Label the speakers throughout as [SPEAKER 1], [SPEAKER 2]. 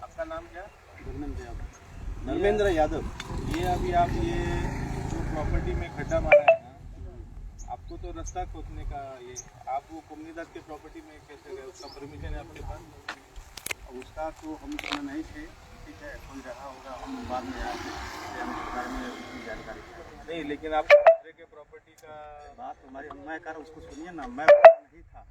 [SPEAKER 1] आपका नाम क्या?
[SPEAKER 2] धर्मेंद्र यादव। धर्मेंद्र यादव।
[SPEAKER 1] ये अभी आप ये जो प्रॉपर्टी में खड्डा मारा है ना, आपको तो रास्ता खोदने का, ये आप वो कुमनीदास के प्रॉपर्टी में कैसे गए? उसका परमिशन है आपके पास?
[SPEAKER 2] उसका तो हम उसमें नहीं थे, ठीक है, कोई रहा होगा, हम बाद में आए थे, इसलिए हम उसके बारे में उतनी जानकारी नहीं।
[SPEAKER 1] नहीं, लेकिन आप दूसरे के प्रॉपर्टी का
[SPEAKER 2] बात हमारी, मैं कर उसको सुनिए ना, मैं नहीं था।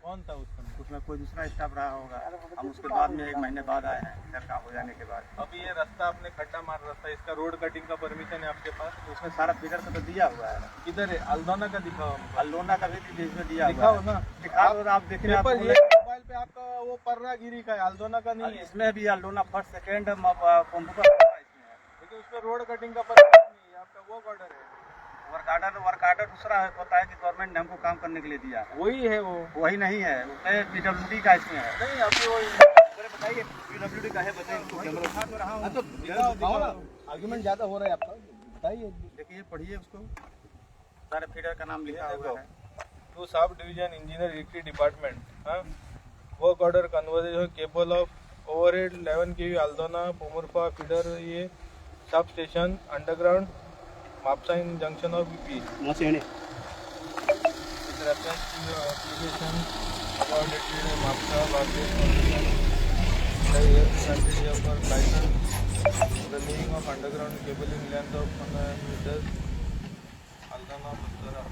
[SPEAKER 1] कौन था उस समय?
[SPEAKER 2] उसमें कोई दूसरा स्टाफ रहा होगा, हम उसके बाद में 1 महीने बाद आए हैं, इधर काम हो जाने के बाद।
[SPEAKER 1] अभी ये रास्ता आपने खड्डा मार रास्ता, इसका रोड कटिंग का परमिशन है आपके पास?
[SPEAKER 2] उसमें सारा फिगर का तो दिया हुआ है।
[SPEAKER 1] किधर है? अल्दोना का दिखाओ हमको।
[SPEAKER 2] अल्लोना का भी इसमें दिया हुआ
[SPEAKER 1] दिखाओ
[SPEAKER 2] है।
[SPEAKER 1] ना।
[SPEAKER 2] दिखाओ और आप देख रहे हैं,
[SPEAKER 1] पेपर
[SPEAKER 2] आप
[SPEAKER 1] ये मोबाइल पे आपका वो पर्रा गिरी का है, अल्दोना का नहीं है।
[SPEAKER 2] इसमें भी अल्लोना फर्स्ट सेकेंड कंप्यूटर इसमें है।
[SPEAKER 1] लेकिन उसमें रोड कटिंग का परमिशन नहीं है, आपका वर्क ऑर्डर है।
[SPEAKER 2] वर्क ऑर्डर दूसरा होता है कि गवर्नमेंट ने हमको काम करने के लिए दिया है।
[SPEAKER 1] वही है वो।
[SPEAKER 2] वही नहीं है, उसमें पीडब्ल्यूडी का इसमें है।
[SPEAKER 1] नहीं, अभी वो
[SPEAKER 2] बताइए पीडब्ल्यूडी का है, बताइए। दिखा तो रहा हूँ।
[SPEAKER 1] दिखाओ ना।
[SPEAKER 3] आर्ग्यूमेंट ज्यादा हो रहा है आपका, बताइए।
[SPEAKER 2] देखिए, पढ़िए उसको, सारे फीडर का नाम लिखा हुआ है।
[SPEAKER 1] To sub division engineer electric department, हाँ, work order conversion cable of overhead 11 KV Aldona Pomburpa feeder, ये sub station underground Mapusa in junction of BP with reference to your application about dated Mapusa Bardez Foundation, the year granted here for license the laying of underground cabling length of 100 meters Aldona Bastara.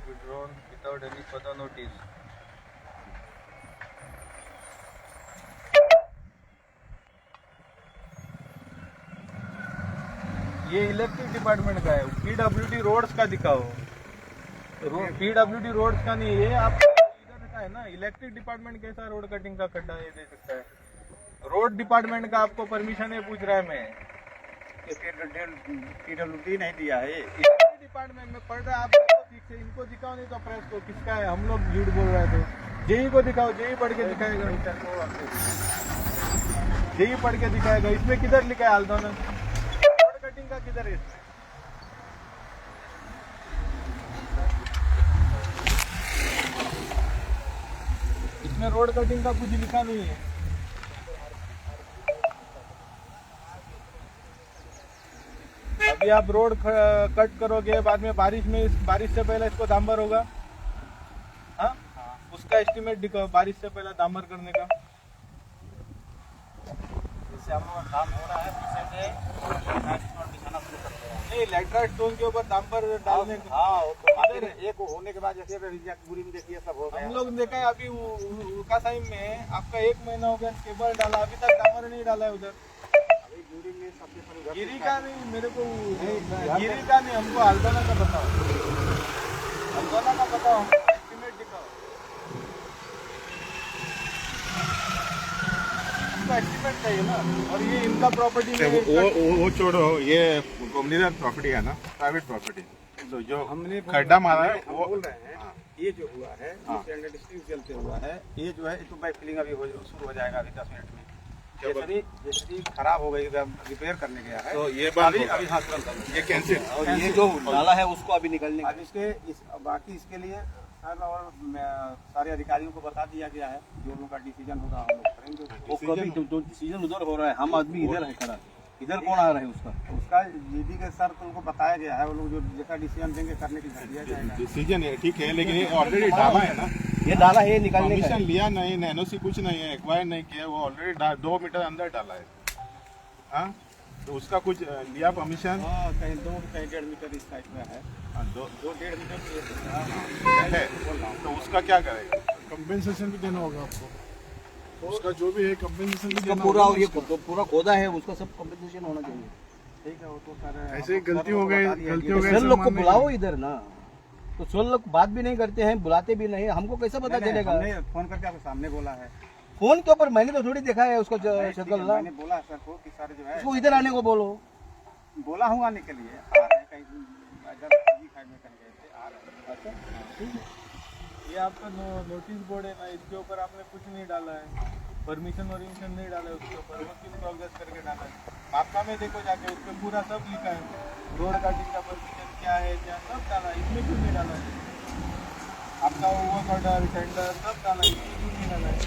[SPEAKER 1] Withdrawn without any further notice. ये electric department का है, PWD roads का दिखाओ। PWD roads का नहीं, ये आप इधर का है ना। इलेक्ट्रिक डिपार्टमेंट कैसा रोड कटिंग का खड्डा ये दे सकता है? रोड डिपार्टमेंट का आपको परमिशन है पूछ रहा है मैं।
[SPEAKER 2] पीडब्ल्यूडी नहीं दिया है।
[SPEAKER 1] इलेक्ट्रिक डिपार्टमेंट में पढ़ रहा है आप, देखो ठीक से इनको दिखाओ, नहीं तो प्रेस को किसका है, हम लोग झूठ बोल रहे हैं तो जेई को दिखाओ, जेई पढ़ के दिखाएगा, जेई पढ़ के दिखाएगा। इसमें किधर लिखा है आल्दोना रोड कटिंग का, किधर है इसमें? इसमें रोड कटिंग का कुछ लिखा नहीं है। अभी आप रोड कट करोगे, बाद में बारिश में, बारिश से पहले इसको डांबर होगा, हाँ, उसका एस्टिमेट दिखाओ बारिश से पहले डांबर करने का।
[SPEAKER 2] जैसे हम लोग का काम हो रहा है, पीछे से स्टोन बिछाना शुरू कर दिया।
[SPEAKER 1] नहीं, लेटराइट स्टोन के ऊपर डांबर डालने का।
[SPEAKER 2] हाँ, वो तो आते रहे। एक होने के बाद जैसे अभी बुरी में देखिए सब हो गया।
[SPEAKER 1] हम लोग देखा है अभी उकासाई में आपका 1 महीना हो गया केबल डाला, अभी तक डांबर नहीं डाला है उधर।
[SPEAKER 2] अभी बुरी में सबसे पहले उधर
[SPEAKER 1] गिरी का नहीं, मेरे को गिरी का नहीं, हमको अल्दोना का बताओ, अल्दोना का बताओ, एस्टिमेट दिखाओ, हमको एस्टिमेट चाहिए ना। और ये इनका प्रॉपर्टी में
[SPEAKER 4] वो छोड़ो, ये कोमनीदार प्रॉपर्टी है ना, प्राइवेट प्रॉपर्टी, तो जो
[SPEAKER 2] हमने
[SPEAKER 4] खड्डा मारा है
[SPEAKER 2] हम
[SPEAKER 4] वो
[SPEAKER 2] बोल रहे हैं, ये जो हुआ है इंडस्ट्री चलते हुआ है, ये जो है तो बैक फिलिंग अभी शुरू हो जाएगा अभी 10 मिनट में। जैसे खराब हो गई, रिपेयर करने गया है
[SPEAKER 4] तो ये बंद
[SPEAKER 2] अभी
[SPEAKER 4] होगा।
[SPEAKER 2] अभी हाँ, तुरंत बंद।
[SPEAKER 4] ये कैंसिल।
[SPEAKER 3] और ये जो डाला है उसको अभी निकलने
[SPEAKER 2] अब इसके इस बाकी इसके लिए सर और सारे अधिकारियों को बता दिया गया है, जो लोगों का डिसीजन होगा हम लोग करेंगे।
[SPEAKER 3] वो कभी जो डिसीजन उधर हो रहा है, हम आदमी इधर है खड़ा, इधर कौन आ रहा है उसका?
[SPEAKER 2] उसका जीडी के सर तो उनको बताया गया है, वो लोग जो जैसा डिसीजन देंगे करने के लिए दिया जाएगा।
[SPEAKER 4] डिसीजन है ठीक है, लेकिन ये ऑलरेडी डाला है ना,
[SPEAKER 3] ये डाला है, ये निकालने का
[SPEAKER 4] परमिशन लिया नहीं, एनओसी कुछ नहीं है, एक्वायर नहीं किया, वो ऑलरेडी 2 मीटर अंदर डाला है। हाँ, तो उसका कुछ लिया परमिशन?
[SPEAKER 2] हाँ, कहीं 2 कहीं 1.5 मीटर इस टाइप में है,
[SPEAKER 4] हाँ, 2
[SPEAKER 2] 2-1.5 मीटर तो ये
[SPEAKER 4] है,
[SPEAKER 2] बोल रहा हूँ।
[SPEAKER 4] तो उसका क्या करेगा?
[SPEAKER 5] कंपेंसेशन भी देना होगा आपको, उसका जो भी है कंपेंसेशन भी
[SPEAKER 3] इसका
[SPEAKER 5] देना
[SPEAKER 3] पूरा
[SPEAKER 5] होगा
[SPEAKER 3] ये
[SPEAKER 5] उसका।
[SPEAKER 3] तो पूरा खोदा है, उसका सब कंपेंसेशन होना चाहिए।
[SPEAKER 2] ठीक है, वो तो सर
[SPEAKER 5] ऐसे ही गलती हो गई, गलती हो गई
[SPEAKER 3] सर
[SPEAKER 5] ऐसा
[SPEAKER 3] लोग को
[SPEAKER 5] मानने
[SPEAKER 3] बुलाओ इधर ना, तो सर लोग बात भी नहीं करते हैं, बुलाते भी नहीं, हमको कैसा पता चलेगा?
[SPEAKER 2] हमने फोन करके आपके सामने बोला है।
[SPEAKER 3] फोन के ऊपर मैंने तो थोड़ी देखा है उसको
[SPEAKER 2] नहीं, ठीक
[SPEAKER 3] शक्ल
[SPEAKER 2] है,
[SPEAKER 3] ना।
[SPEAKER 2] मैंने बोला सर को कि सर जो है
[SPEAKER 3] उसको इधर आने को बोलो।
[SPEAKER 2] बोला हूँ आने के लिए, आ रहे हैं कहीं इधर सब्जी खाने कहीं गए थे, आ रहे हैं।
[SPEAKER 1] अच्छा, ठीक है। ये आपका नोटिस बोर्ड है ना, इसके ऊपर आपने कुछ नहीं डाला है। परमिशन वर्मिशन नहीं डाला है उसके ऊपर, वर्क इन प्रोग्रेस करके डाला है। मापका में देखो जाके, उस पर पूरा सब लिखा है, रोड कटिंग का परमिशन क्या है क्या सब डाला है, इसमें क्यों नहीं डाला है? आपका वर्क ऑर्डर टेंडर सब डाला है, इसमें क्यों नहीं डाला है?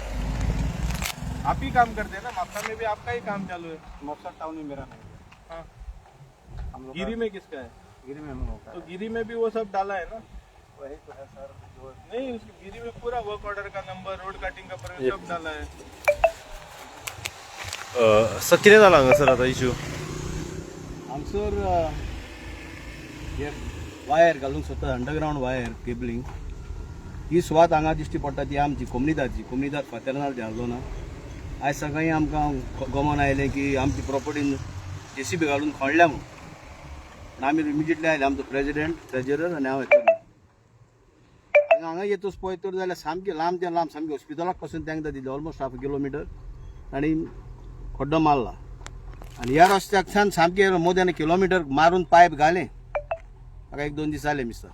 [SPEAKER 1] आप ही काम करते हैं ना, मापसा में भी आपका ही काम चालू है।
[SPEAKER 2] म्हापसा टाउन में मेरा नहीं है।
[SPEAKER 1] हाँ।
[SPEAKER 2] हम लोग
[SPEAKER 1] गिरी में किसका है?
[SPEAKER 2] गिरी में हम लोग का
[SPEAKER 1] तो गिरी में भी वो सब डाला है ना।
[SPEAKER 2] वही तो है सर जो
[SPEAKER 1] नहीं, उसकी गिरी में पूरा वर्क ऑर्डर का नंबर, रोड कटिंग का परमिशन सब डाला है।
[SPEAKER 6] सर, कितें जालां हांगासर आतां इशू?
[SPEAKER 3] हांगसर हे वायर घालूंक सोदता, अंडरग्रावंड वायर केबलिंग. ही सुवात हांगा दिश्टी पडटा ती आमची कोमनिदाची. कोमनिदाद फातेरनाल धाडलो ना. आयज सकाळीं आमकां गमन आयलें की आमची प्रॉपर्टीन जेसीबी घालून खणल्या म्हणून. पूण आमी इमिजिएटली आयले, आमचो प्रेजिडेंट, ट्रेजरर आनी हांव येतलो. हांगा हांगा येतच पळयत तर जाल्यार सामकें लांब ते लांब, सामकें हॉस्पिटलाक पासून तांकां दिले ऑलमोस्ट हाफ किलोमिटर आनी खड्डो मारला. आनी ह्या रस्त्याकच्यान सामकें मोर देन किलोमिटर मारून पायप घालें. म्हाका एक दोन दीस जाले मिस्तर.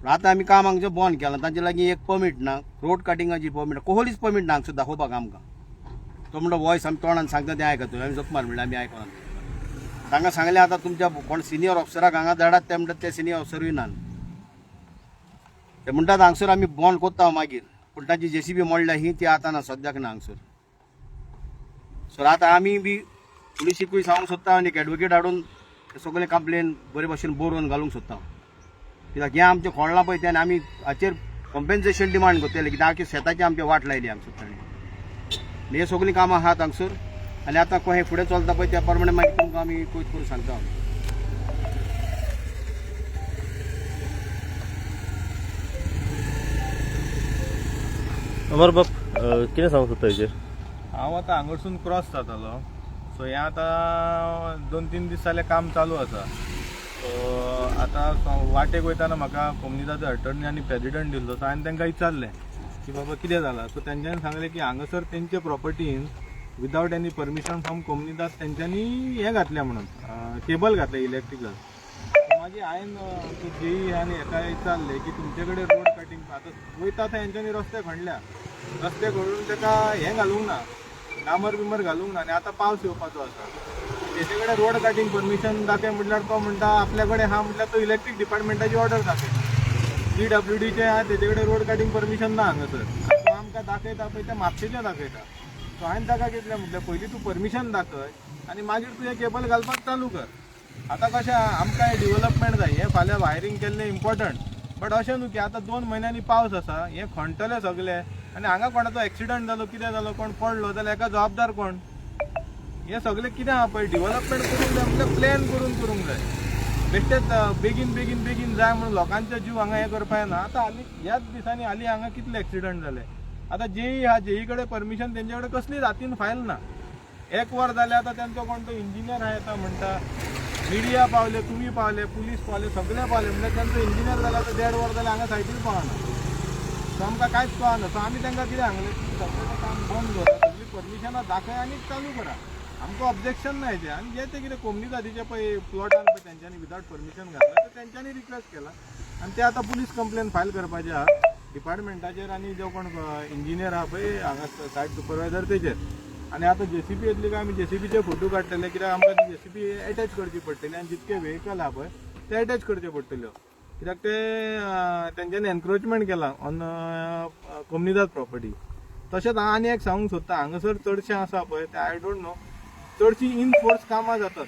[SPEAKER 3] पूण आतां आमी काम हांगचें बंद केलां. तांचे लागीं एक परमीट ना, रोड कटिंगाची परमीट, कोहलीच परमीट ना हांगसर दाखोवपाक आमकां. तो म्हणटा वॉयस आमी तोंडान सांगता तें आयकता. आमी जपमार म्हणल्यार आमी आयकना. तांकां सांगलें आतां तुमच्या कोण सिनियर ऑफिसराक हांगा धाडात. ते म्हणटात ते सिनियर ऑफिसरूय ना. ते म्हणटात हांगसर आमी बंद कोत्ता मागीर. पूण तांची जेसीबी मोडल्या ही ती आतां ना, सद्याक ना हांगसर. सो आतां आमी बी पुलिसीकूय सांगूंक सोदता आनी एक एडवोकेट हाडून हे सगळे कंप्लेन बरे भशेन बरोवन घालूंक सोदता, कित्याक हें आमचें खोडलां पळय तें आमी हाचेर कॉम्पेन्सेशन डिमांड करतले, कित्याक आमच्या शेताची आमची वाट लायली हांगसर ताणें. आनी हे सगळीं कामां आहात हांगसर आनी आतां कशें फुडें चलता पळय त्या प्रमाणे मागीर तुमकां आमी कळीत करून सांगता आमी.
[SPEAKER 6] अमर बाब, कितें सांगूंक सोदता हेजेर?
[SPEAKER 1] हांव आतां हांगासून क्रॉस जातालो. सो हें आतां 2-3 दीस जाले काम चालू आसा. सो आतां वाटेक वयताना म्हाका कोमनिदाचो अटर्नी आनी प्रेजिडंट दिसलो. सो हांवें तांकां विचारलें की बाबा कितें जालां. सो तेंच्यांनी सांगलें की हांगासर तेंचे प्रॉपर्टीन विदावट एनी परमिशन फ्रॉम कोमनिदाद तेंच्यांनी हें घातलें म्हणून, केबल घातलें इलेक्ट्रिकल. मागीर हांवें आमचो जेई आनी हेका विचारलें की तुमचे कडेन रोड कटिंग आतां वयता थंय हेंच्यांनी रस्ते खणल्या, रस्ते खणून ताका हें घालूंक ना, डांबर बिंबर घालूंक ना आनी आतां पावस येवपाचो आसा. तेचे कडेन रोड कटिंग परमिशन दाखय म्हटल्यार तो म्हणटा आपल्या कडेन आहा, म्हटल्यार तो इलेक्ट्रीक डिपार्टमेंटाची ऑर्डर दाखय. पीडब्ल्यूडीचे आहा तेजे कडेन रोड कटिंग परमिशन ना हांगासर. तो आमकां दाखयता पळय तें म्हापशेचें दाखयता. सो हांवें ताका कितलें म्हटलें, पयलीं तूं परमिशन दाखय आनी मागीर तुजें केबल घालपाक चालू कर. आतां कशें आहा, आमकां हें डिवलपमेंट जाय, हें फाल्यां वायरींग केल्लें इम्पॉर्टंट, बट अशें न्हू की आतां 2 म्हयन्यांनी पावस आसा, हें खणटले सगले आनी हांगा कोणाचो एक्सिडंट जालो, कितें जालो, कोण पडलो जाल्यार हेका जबाबदार कोण? हें सगळें कितें आहा पळय डिवलपमेंट करूंक जाय म्हटल्यार प्लॅन करून करूंक जाय. बेश्टेच बेगीन बेगीन बेगीन जाय म्हणून लोकांचे जीव हांगा हें करपा येना. आतां हालीं ह्याच दिसांनी हालीं हांगा कितले एक्सिडंट जाले. आतां जेई आहा, जेई कडेन परमिशन तेंचे कडेन कसलीच हातीन फायल ना. एक वर जालें आतां तेंचो कोण तो इंजिनियर आहा येता म्हणटा, मिडिया पावले, तुमी पावले, पुलीस पावले, सगळे पावले, म्हणल्यार तेंचो इंजिनियर जाला आतां देड वर जालें हांगा सायटीर पावना. सो आमकां कांयच कळना. सो आमी तांकां कितें सांगलें, सगळें काम बंद दवरा, सगळीं परमिशनां दाखय आनी चालू करा, आमकां ऑब्जेक्शन ना हेजें. आनी जें तें कितें कोमनिदादीचे पळय प्लॉटान पळय तेंच्यांनी विदावट परमिशन घातलां, तर तेंच्यांनी रिक्वेस्ट केला आनी ते आतां पुलीस कंप्लेन फायल करपाचे आहा डिपार्टमेंटाचेर आनी जो कोण इंजिनियर आहा पळय हांगा सायट सुपरवायजर तेजेर. आनी आतां जेसीबी येतली काय आमी जेसीबीचे फोटो काडटले, कित्याक आमकां ती जेसीबी एटॅच करची पडटली आनी जितके व्हेकल आहा पळय ते एटॅच करचे पडटल्यो, कित्याक ते तेंच्यांनी एनक्रोचमेंट केलां ऑन कोमनिदाद प्रॉपर्टी. तशेंच हांव आनी एक सांगूंक सोदता, हांगासर चडशें आसा पळय ते I don't know, चडशीं इन फोर्स कामां जातात.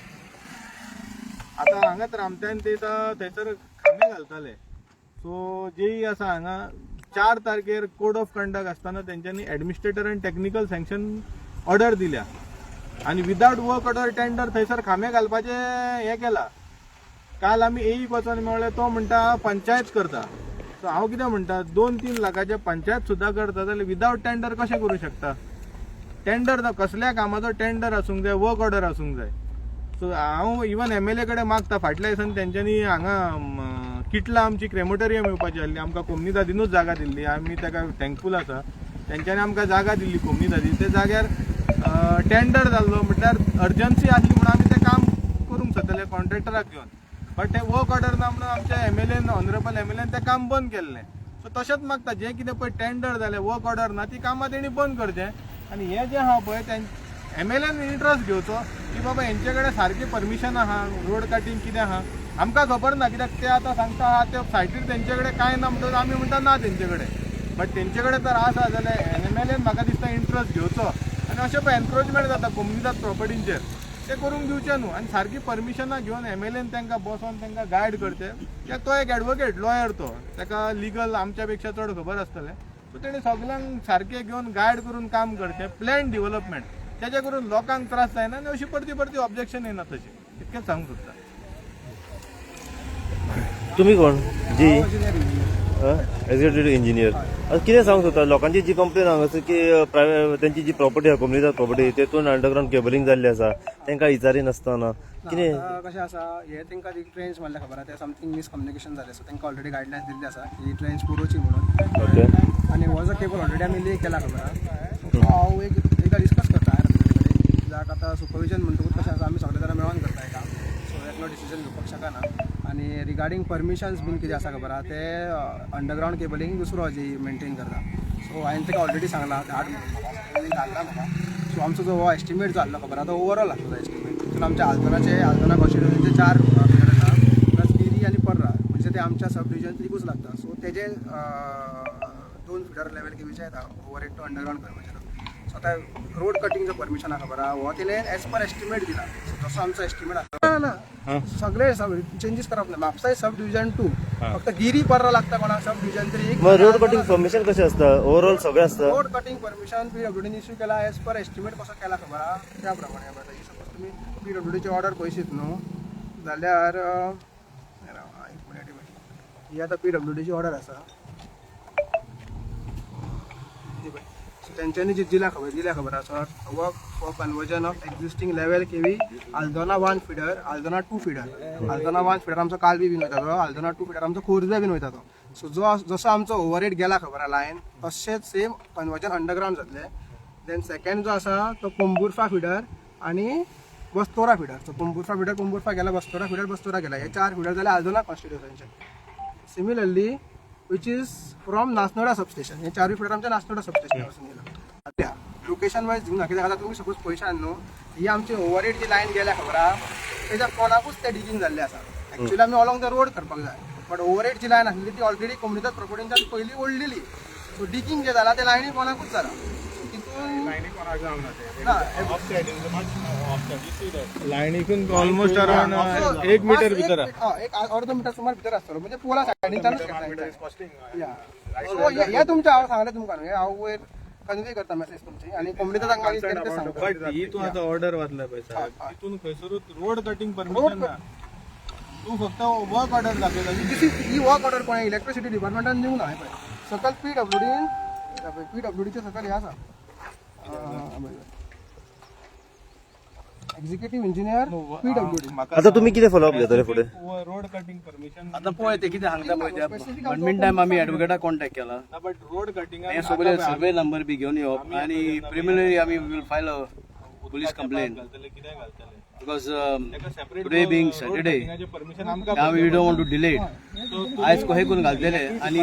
[SPEAKER 1] आतां हांगाच रामत्यान ते थंयसर खांबे घालताले. सो जेई आसा हांगा 4 तारखेर कोड ऑफ कंडक्ट आसतना तेंच्यांनी एडमिनिस्ट्रेटर आनी टॅक्निकल सँक्शन ऑर्डर दिल्या आनी विदावट वर्क ऑर्डर टेंडर थंयसर खांबे घालपाचें हें केलां. काल आमी एईक वचोन मेळ्ळे, तो म्हणटा पंचायत करता. सो हांव कितें म्हणटा, 2-3 लाखाचे पंचायत सुद्दां करता जाल्यार विदावट टेंडर कशें करूं शकता? टेंडर ना, कसल्या कामाचो टेंडर आसूंक जाय, वर्क ऑर्डर आसूंक जाय. सो हांव इवन एमएलए कडेन मागता, फाटल्या दिसांनी तेंच्यांनी हांगा किटला आमची क्रेमोटोरियम येवपाची आसली, आमकां कोमनिदादीनूच जागा दिल्ली, आमी ताका थँकफूल आसा. तेंच्यांनी आमकां जागा दिल्ली कोमनिदादी, त्या जाग्यार टेंडर जाल्लो, म्हटल्यार अर्जन्सी आसली म्हणून आमी तें काम करूंक सोदताले कॉन्ट्रॅक्टराक घेवन, बट तें वर्क ऑर्डर ना म्हणून आमच्या एमएलएन, ऑनरेबल एमएलएन तें काम बंद केल्लें. सो तशेंच मागता, जें कितें पळय टेंडर जालें, वर्क ऑर्डर ना, ती कामां तेणी बंद करचें आनी हें जें आहा पळय तें एम एल एन इंट्रस्ट घेवचो की बाबा हेंचे कडेन सारकें परमिशन आहा, रोड कटींग कितें आहा आमकां खबर ना, कित्याक ते आतां सांगता आहा ते सायटीर तेंचे कडेन कांय ना म्हणटकच आमी म्हणटा ना तेंचे कडेन, बट तेंचे कडेन जर आसा जाल्यार एम एल एन म्हाका दिसता इंट्रस्ट घेवचो आनी अशें पळय एनक्रोचमेंट जाता कोमुनिदाद प्रॉपर्टींचेर ते करूंक दिवचें न्हू आनी सारकी परमिशनां घेवन एम एल एन तांकां बसोन तांकां गायड करचें, कित्याक तो एक एडवोकेट लॉयर, तो ताका लिगल आमच्या पेक्षा चड खबर आसतलें. सो तेणी सगल्यांक सारकें घेवन गायड करून काम करचें, प्लॅन डिवलपमेंट, तेजे करून लोकांक त्रास जायना आनी अशी परती परती ऑब्जेक्शन येना तशी. इतकेंच सांगूंक सोदता.
[SPEAKER 6] तुम्ही कोण जी? Executive engineer. आता कितें सांगूंक सोदता लोकांची जी कंप्लेन हांगासर की प्रायव्हेट तेंची जी प्रॉपर्टी आहा, कोमुनिदाद प्रॉपर्टी, तेतून अंडरग्राउंड केबलिंग जाल्ली आसा तांकां विचारी नासतना कितें?
[SPEAKER 7] आतां कशें आसा, हे तांकां ती ट्रेंच म्हणल्यार खबर आहा, ते समथींग मिसकम्युनिकेशन जालें. सो तांकां ऑलरेडी गायडलायन्स दिल्ली आसा की ट्रेंच पुरोवची म्हणून. आनी हो जो केबल ऑलरेडी आमी ले केला खबर आहा, सो हांव एक एकदां डिस्कस करता हायर ऑथॉरिटी कडेन, कित्याक आतां सुपरविजन म्हणटकूच कशें आसा, आमी सगळे जाणां मेळोन करता हें काम, सो एकलो डिसिजन घेवपाक शकना. आनी रिगार्डींग परमिशन्स बीन कितें आसा खबर आहा, ते अंडरग्रावंड केबलिंग दुसरो जी मेंटेन करता. सो हांवें ताका ऑलरेडी सांगलां, धाड म्हणून म्हाका, तेणी धाडला म्हाका. सो आमचो जो हो एस्टिमेट जो आहलो खबर आहा, तो ओवरऑल आसलो एस्टिमेट. तितून आमच्या आल्दोनाचे, आल्दोना कॉन्स्टिट्युएन्सीचे चार फिडर आसा, प्लस गिरी आनी पर्रा, म्हणजे ते आमच्या सब डिविजन तिकूच लागता. सो तेजे दोन फिडर लेवल केवीचे येता ओवर टू अंडरग्रावंड करपाचें. सो आतां रोड कटिंगचो परमिशन आहा खबर आहा, हो तेणें एज पर एस्टिमेट दिला. सो जसो आमचो एस्टिमेट आसा ना, सगळे चेंजीस करप ना. म्हापसा सब डिविजन टू, फक्त गिरी पर्रा लागता कोणाक सब डिविजन थ्री.
[SPEAKER 6] मग रोड कटिंग परमिशन कशें आसता? ओवरऑल सगळें आसता?
[SPEAKER 7] रोड कटिंग परमिशन पीडब्ल्यूडीन इश्यू केला एज पर एस्टिमेट कसो केला खबर आहा त्या प्रमाणे. आतां सपोज तुमी पीडब्ल्यूडीची ऑर्डर पळयशीत न्हू जाल्यार राव, एक मिनिट, एक मिनिट. ही आतां पीडब्ल्यूडीची ऑर्डर आसा ही पळय. सो तेंच्यांनी जी दिल्या खबर आसा, work for conversion of existing level KV Aldona 1 feeder, Aldona 2 feeder. Aldona 1 feeder आमचो कालवी बीन वयता तो, आल्दोना 2 फिडर आमचो खोर्जे बीन वयता तो. सो जो जसो आमचो ओवरहेड गेला खबर आहा लायन, तशेंच सेम कन्वर्जन अंडरग्रावंड जातलें. Then second जो आसा तो पोंबुर्फा फिडर आनी Bastora feeder. So Pomburpa feeder Pomburpa गेला, बस्तोरा फिडर बस्तोरा गेला, हे चार फिडर जाले Aldona कॉन्स्टिट्युशनचे. Similarly which is from Nasnoda substation, हे चारूय फिडर आमच्या नासनोडा सबस्टेशना वचून गेला. त्या लोकेशन वायज दिवना, कित्याक आतां तुमी सपोज पळयशात न्हू, ही आमची ओवरहेड जी लायन गेल्या खबर आहा, तेज्या कोणाकूच ते डिगींग जाल्लें आसा. एक्चुअली आमी अलॉंग the road करपाक जाय, बट ओवरहेड जी लायन आसली ती ऑलरेडी कोमुनिदाद प्रॉपर्टींच्यान पयलीं ओडलेली. सो डिगींग जें जालां तें लायनी कोणाकूच जालां, सो तितून
[SPEAKER 4] लायनी कोणाक जावंक ना ते.
[SPEAKER 7] ना.
[SPEAKER 4] Offside is much offside, you see that.
[SPEAKER 1] लायनीकून almost around एक मिटर भितर आहा.
[SPEAKER 7] हय, एक अर्दो मिटर सुमार भितर आसतलो, म्हणजे पोला सायडीनच्यानूच.
[SPEAKER 4] Meter is costing.
[SPEAKER 7] या, सो हे तुमचें हांव सांगलें तुमकां न्हू, हे हांव वयर कन्वे करता मेसेज तुमची आनी कोमुनिदादाक मागीर ते सांगता.
[SPEAKER 1] बट ही तूं आतां ऑर्डर वाचल्या पळय साहेब, तितून खंयसरूच रोड कटिंग परमिशन ना. तूं फक्त वर्क ऑर्डर दाखयता.
[SPEAKER 7] This is he work order कोणें इलेक्ट्रिसिटी डिपार्टमेंटान दिवंक ना. हे पळय सकल पीडब्ल्यूडीन, पीडब्ल्यूडीचे सकल हे आसा, एक्झिक्युटिव्ह इंजिनियर पीडब्ल्यूडी.
[SPEAKER 6] आता तुम्ही कितें फॉलोअप घेतले फुडें?
[SPEAKER 1] रोड कटिंग परमिशन
[SPEAKER 3] आतां पळय ते कितें सांगता पळय ते. मीन टायम आमी एडवोकेटाक कॉन्टेक्ट केला.
[SPEAKER 1] ना, बट रोड कटिंग
[SPEAKER 3] हे सगळे सर्वे नंबर बी घेवन येवप आनी प्रिलिमिनरी आमी will file a police complaint.
[SPEAKER 1] घालतले, कितें घालतले?
[SPEAKER 3] Because
[SPEAKER 1] ताका separate
[SPEAKER 3] today being Saturday,
[SPEAKER 1] permission आमकां
[SPEAKER 3] now we don't want to delay. आयज कशें करून घालतले आनी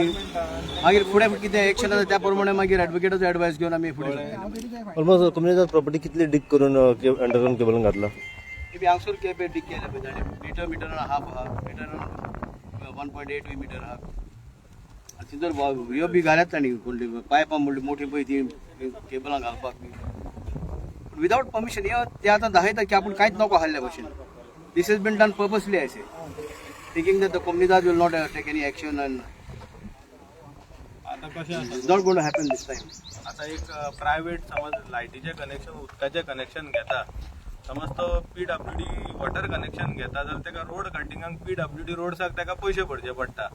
[SPEAKER 3] मागीर फुडें कितें एक्शन आसा त्या प्रमाणे मागीर एडवोकेटाचो एडवायस घेवन आमी फुडें सरतले.
[SPEAKER 6] ऑलमोस्ट कोमुनिदाद प्रॉपर्टी कितली डीग करून अंडरग्राउंड केबल घातला?
[SPEAKER 3] मे बी हांगसर केबल डीग केले पळय ताणें, मिटर, मिटर हाफ आहा, मिटर 1.8 मिटर आहा. आनी थंयसर ह्यो बी घाल्यात तांणी कोणली पायपां म्हणली मोठी पळय ती केबलां घालपाक बी विदावट परमिशन. हे ते आतां दाखयता की आपूण कांयच नको आहल्या भशेन. This is been done purposely, I say, thinking that the comunidad will not take any action and
[SPEAKER 1] आतां कशें आसा,
[SPEAKER 3] it's not going to happen this time.
[SPEAKER 1] आतां एक प्रायवेट समज लायटीचें कनेक्शन, उदकाचें कनेक्शन घेता, समज तो पीडब्ल्यूडी वॉटर कनेक्शन घेता जाल्यार ताका रोड कटिंगाक पीडब्ल्यूडी रोड्साक ताका पयशे भरचे पडटा.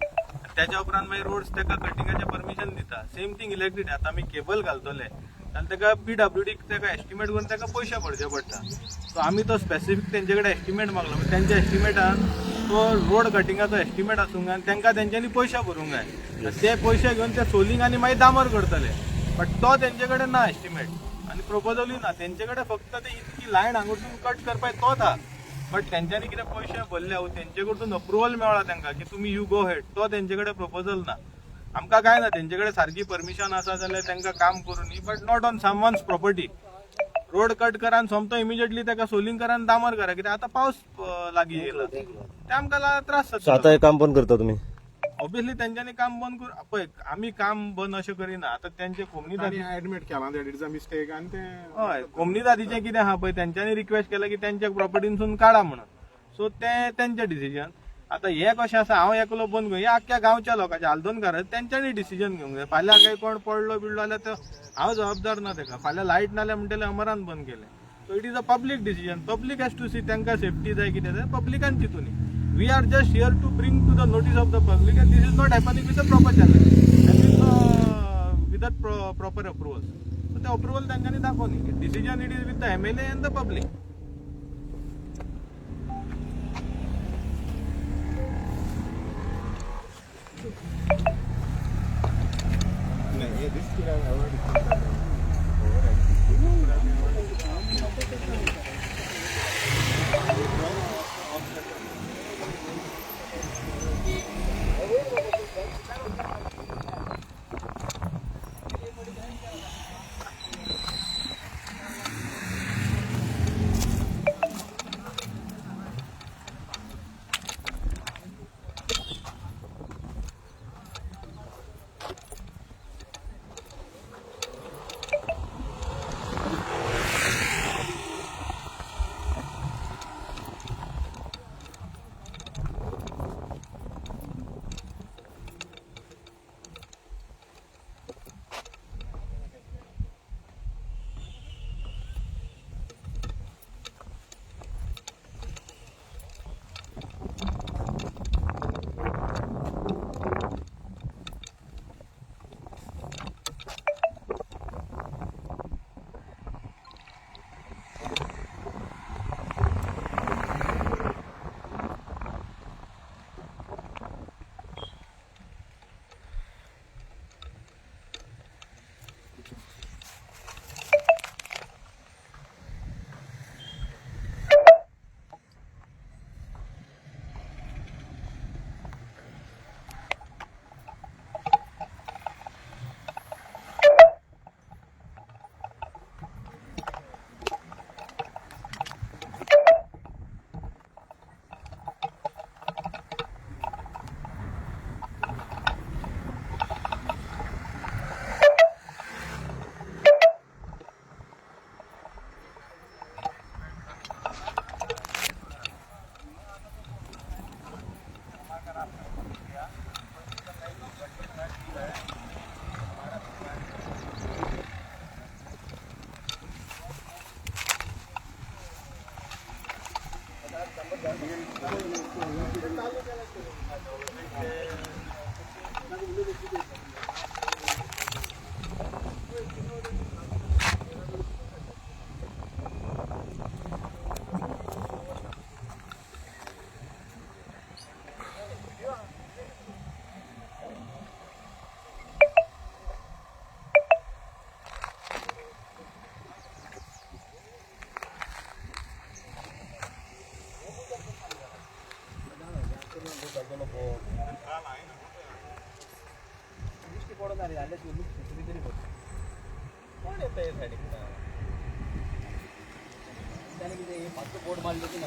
[SPEAKER 1] त्याच्या उपरांत मागीर रोड्स ताका कटिंगाचें परमिशन दिता. सेम थिंग इलेक्ट्रिसिटी, आतां आमी केबल घालतले जाल्यार ताका पीडब्ल्यूडीक ताका एस्टिमेट करून ताका पयशे भरचे पडटा. सो आमी तो स्पेसिफीक तेंचे कडेन एस्टिमेट मागलो, तेंच्या एस्टिमेटान तो रोड कटिंगाचो एस्टिमेट आसूंक जाय आनी तांकां तेंच्यांनी पयशे भरूंक जाय. ते पयशे घेवन ते सोलिंग आनी मागीर डांबर करतले, बट तो तेंचे कडेन ना एस्टिमेट आनी प्रपोजलूय ना तेंचे कडेन. फक्त ते इतकी लायन हांगासून कट करपाक तोच आहा, बट तेंच्यांनी कितें पयशे भरले वो तेंचे कडसून अप्रुवल मेळ्ळा तांकां की तुमी you go head, तो तेंचे कडेन प्रपोजल ना. आमकां कांय ना, तेंचे कडेन सारकी परमिशन आसा जाल्यार तांकां काम करूं न्ही, but not on someone's property. Road cut करा आनी सोमतो इमिजिएटली ताका सोलिंग करा आनी डांबर करा, कित्याक आतां पावस लागीं येयला, ते आमकां त्रास
[SPEAKER 6] सो
[SPEAKER 1] जाता.
[SPEAKER 6] आतां हें काम बंद करता तुमी?
[SPEAKER 1] ऑब्वियसली तेंच्यांनी काम बंद करू. पळय, आमी काम बंद अशें करिना. आतां तेंचे कोमनिदादी
[SPEAKER 4] एडमिट केला that is a mistake आनी ते
[SPEAKER 1] हय, कोमनिदादीचें कितें आहा पळय, तेंच्यांनी रिक्वेस्ट केला की तेंच्या प्रॉपर्टीनसून काडा म्हणून. सो ते तेंचें डिसिजन. आतां हें कशें आसा, हांव एकलो बंद करूं, हें आख्ख्या गांवच्या लोकांचें, आल्दोनकार तेंच्यांनी डिसिजन घेवंक जाय. फाल्यां काय कोण पडलो बिडलो जाल्यार तो हांव जबाबदार ना तेका. फाल्यां लायट नाल्यार म्हणटले अमरान बंद केलें. So it is a public decision. Public has to see तांकां सेफ्टी जाय कितें जाय पब्लिकान चिंतूनी. We are just here to bring to the notice of the public and this is not happening with a proper channel and without proper approval. So ते approval तांच्यांनी दाखोवनी. Decision it is with the MLA and the public.
[SPEAKER 4] नाही, this could have avoided.
[SPEAKER 3] दिश्टी पडना रे, जाल्यार तरी पडटा.
[SPEAKER 1] कोण येता हे सायडीक?
[SPEAKER 3] ताणें कितें फाटलो बोर्ड मारलो की.